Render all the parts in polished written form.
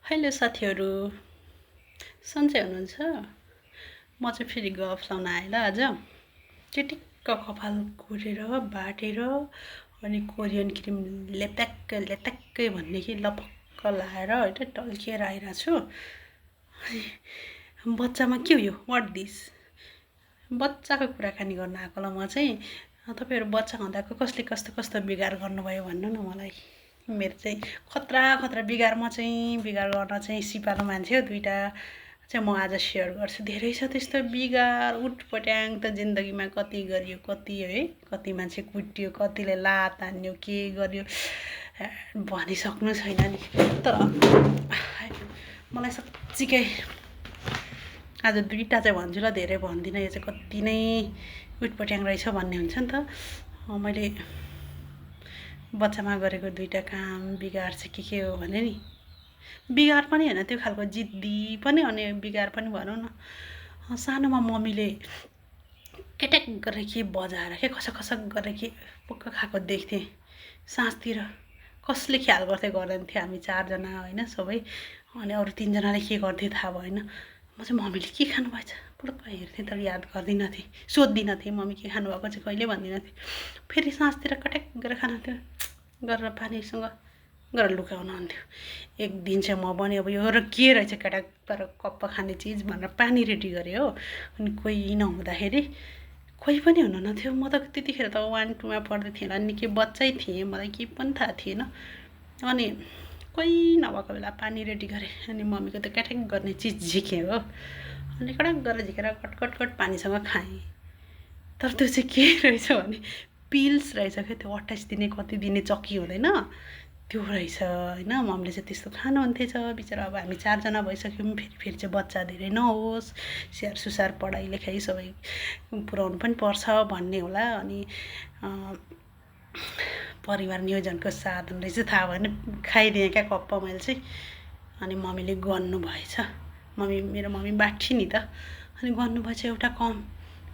Hello साथीहरू, सन्चै हुनुहुन्छ? म चाहिँ फेरि गफ लाउन आएँ ल आज। टिटिक्क कपाल कोरेर बाटेर अनि कोरियन क्रिम लेत्याक्कै भन्ने कि लपक्क लाएर होइन टल्किएर आइरहेको छु। अनि बच्चामा के हो यो वाट दिस? बच्चाको कुराकानी गर्न आएको ल म चाहिँ। तपाईँहरू बच्चा हुँदाको कसले कस्तो बिगार गर्नुभयो भन्नु न मलाई। मेरो चाहिँ खतरा बिगारमा चाहिँ बिगार गर्न चाहिँ सिपालु मान्छे हो दुईवटा चाहिँ म आज सेयर गर्छु। धेरै छ त्यस्तो बिगार उटपट्याङ त जिन्दगीमा कति गरियो, कति है कति मान्छे कुटियो, कतिले लात हान्यो, के गर्यो भनिसक्नु छैन नि। तर मलाई साँच्चीकै आज दुईवटा चाहिँ भन्छु ल, धेरै भन्दिनँ। यो चाहिँ कति नै उटपट्याङ रहेछ भन्ने हुन्छ नि त। मैले बच्चामा गरेको दुईवटा काम बिगार चाहिँ के हो भने नि, बिगार पनि होइन त्यो खालको जिद्दी पनि अनि बिगार पनि भनौँ न। सानोमा मम्मीले केट्याक गरेर के बजाएर के खसक गरेर के पुक्क खाएको देख्थेँ साँझतिर। कसले ख्याल गर्दै गर्दैन थियो, हामी चारजना होइन सबै। अनि अरू तिनजनाले के गर्थ्यो थाहा भएन। म चाहिँ मम्मीले के खानुभएछ पुलुक्क हेर्थेँ तर याद गर्दिनँ थिएँ, सोध्दिनँ थिएँ मम्मी के खानुभएको चाहिँ कहिले भन्दिनँ थिएँ। फेरि साँझतिर कट्याक गरेर खानुहुन्थ्यो, गरेर पानीसँग गरेर लुकाउनु हुन्थ्यो। एक दिन चाहिँ म पनि अब यो के रहेछ केटा तर कप्प खाने चिज भनेर पानी रेडी गरेँ हो। अनि कोही नहुँदाखेरि कोही पनि हुनु नथ्यो। म त त्यतिखेर त 1 2मा पढ्दै थिएँ होला, निकै बच्चै थिएँ, मलाई केही पनि थाहा थिएन। अनि कोही नभएको बेला पानी रेडी गरेँ अनि मम्मीको त्यो क्याट्याक गर्ने चिज झिकेँ हो। अनि कटाक गरेर झिकेर कट पानीसँग खाएँ। तर त्यो चाहिँ के रहेछ भने पिल्स रहेछ क्या, त्यो 28 दिने कति दिने चक्की हुँदैन त्यो रहेछ होइन। मम्मीले चाहिँ त्यस्तो खानुहुन्थेछ बिचरा। अब हामी चारजना भइसक्यौँ, फेरि चाहिँ बच्चा धेरै नहोस्, स्याहार सुसार पढाइ लेखाइ सबै पुऱ्याउनु पनि पर्छ भन्ने होला। अनि परिवार नियोजनको साधन रहेछ थाहा भएन, खाइदिएँ क्या कप्प मैले चाहिँ। अनि मम्मीले गर्नु भएछ, मेरो मम्मी बाठी नि त। अनि गर्नुभएछ एउटा कम,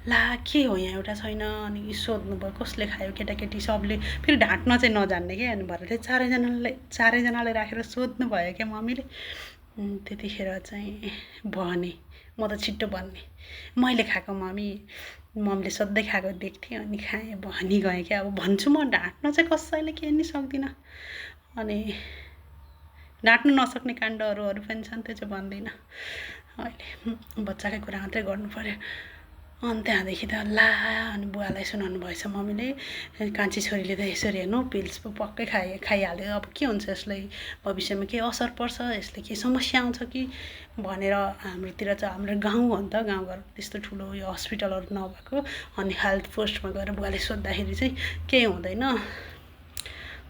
ला के हो यहाँ एउटा छैन। अनि सोध्नुभयो कसले खायो, केटाकेटी सबले फेरि ढाँट्न चाहिँ नजान्ने क्या। अनि भरे चाहिँ चारैजनाले राखेर सोध्नु भयो क्या मम्मीले। त्यतिखेर चाहिँ भने म त छिट्टो भन्ने, मैले खाएको मम्मीले सधैँ खाएको देख्थेँ अनि खाएँ भनी गएँ क्या। अब भन्छु म ढाँट्न चाहिँ कसैले केही नि सक्दिनँ। अनि ढाँट्नु नसक्ने काण्डहरू पनि छन्, त्यो चाहिँ भन्दिनँ अहिले, बच्चाकै कुरा मात्रै गर्नु पऱ्यो। अनि त्यहाँदेखि त ला अनि बुवालाई सुनाउनु भएछ मम्मीले, कान्छी छोरीले त यसरी हेर्नु पिल्स पो पक्कै खाइहाल्यो, अब के हुन्छ यसलाई भविष्यमा केही असर पर्छ, यसले केही समस्या आउँछ कि भनेर। हाम्रोतिर चाहिँ हाम्रो गाउँ हो नि त, गाउँघर त्यस्तो ठुलो यो हस्पिटलहरू नभएको। अनि हेल्थ पोस्टमा गएर बुवाले सोद्धाखेरि चाहिँ केही हुँदैन,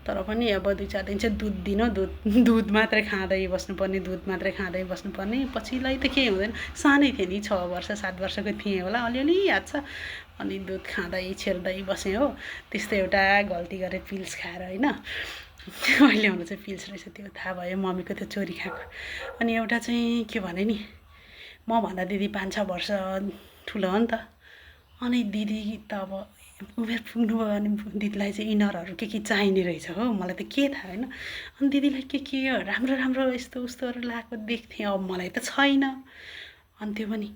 तर पनि अब 2-4 दिन चाहिँ दुध दिनु, दुध मात्रै खाँदै बस्नुपर्ने। पछिलाई त केही हुँदैन। सानै थिएँ नि, 6 वर्ष 7 वर्षको थिएँ होला, अलिअलि याद छ। अनि दुध खाँदै छेर्दै बसेँ हो। त्यस्तो एउटा गल्ती गरेँ पिल्स खाएर होइन। अहिले हुनु चाहिँ पिल्स रहेछ त्यो थाहा भयो, मम्मीको त्यो चोरी खाएको। अनि एउटा चाहिँ के भने नि, मभन्दा दिदी 5-6 वर्ष ठुलो हो नि त। अनि दिदी त अब उमेर पुग्नुभयो अनि दिदीलाई चाहिँ इनरहरू के चाहिने रहेछ हो, मलाई त के थाहा होइन। अनि दिदीलाई के राम्रो यस्तो उस्तोहरू लगाएको देख्थेँ, अब मलाई त छैन। अनि त्यो पनि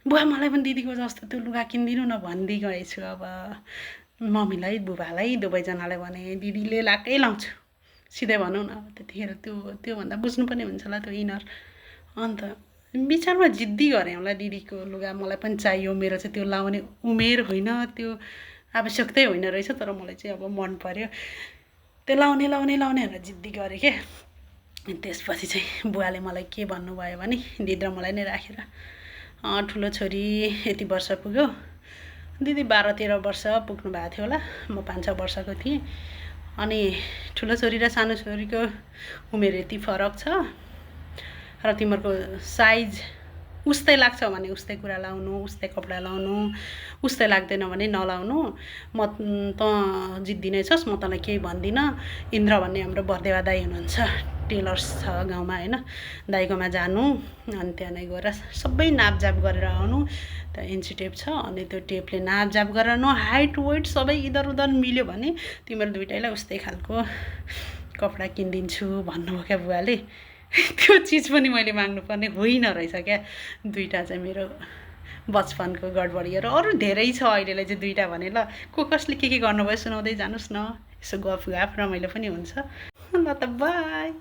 बुवा मलाई पनि दिदीको जस्तो त्यो लुगा किनिदिनु न भनिदिइ गएछु। अब मम्मीलाई बुबालाई दुवैजनालाई भने दिदीले लगाएकै लाउँछु सिधै भनौँ न। अब त्यतिखेर त्योभन्दा बुझ्नु पनि हुन्छ होला त्यो इनर। अन्त विचारमा जिद्दी गरेँ होला, दिदीको लुगा मलाई पनि चाहियो, मेरो चाहिँ त्यो लाउने उमेर होइन, त्यो आवश्यकतै होइन रहेछ। तर मलाई चाहिँ अब मन पर्यो त्यो लाउने भनेर जिद्दी गरेँ क्या। अनि त्यसपछि चाहिँ बुवाले मलाई के भन्नुभयो भने दिदी र मलाई नै राखेर, ठुलो छोरी यति वर्ष पुग्यो, दिदी 12-13 वर्ष पुग्नु भएको थियो होला, म 5-6 वर्षको थिएँ। अनि ठुलो छोरी र सानो छोरीको उमेर यति फरक छ र तिमीहरूको साइज उस्तै लाग्छ भने उस्तै कुरा लाउनु, उस्तै कपडा लाउनु, उस्तै लाग्दैन भने नलाउनु। म त जिद्दी नै छस्, म तँलाई केही भन्दिनँ। इन्द्र भन्ने हाम्रो बर्देवा दाई हुनुहुन्छ, टेलर्स छ गाउँमा होइन, दाईकोमा जानु अनि त्यहाँ नै गएर सबै नापजाप गरेर आउनु। त्यहाँ इन्ची टेप छ, अनि त्यो टेपले नापजाप गरेर हाइट वेट सबै इधर उधर मिल्यो भने तिमीहरू दुइटैलाई उस्तै खालको कपडा किनिदिन्छु भन्नुभयो क्या बुवाले। त्यो चिज पनि मैले माग्नुपर्ने होइन रहेछ क्या। दुईवटा चाहिँ मेरो बचपनको गडबडीहरू, अरू धेरै छ, अहिलेलाई चाहिँ दुईवटा भने। ल कसले के गर्नुभयो सुनाउँदै जानुहोस् न, यसो गफ रमाइलो पनि हुन्छ। ल त बाई।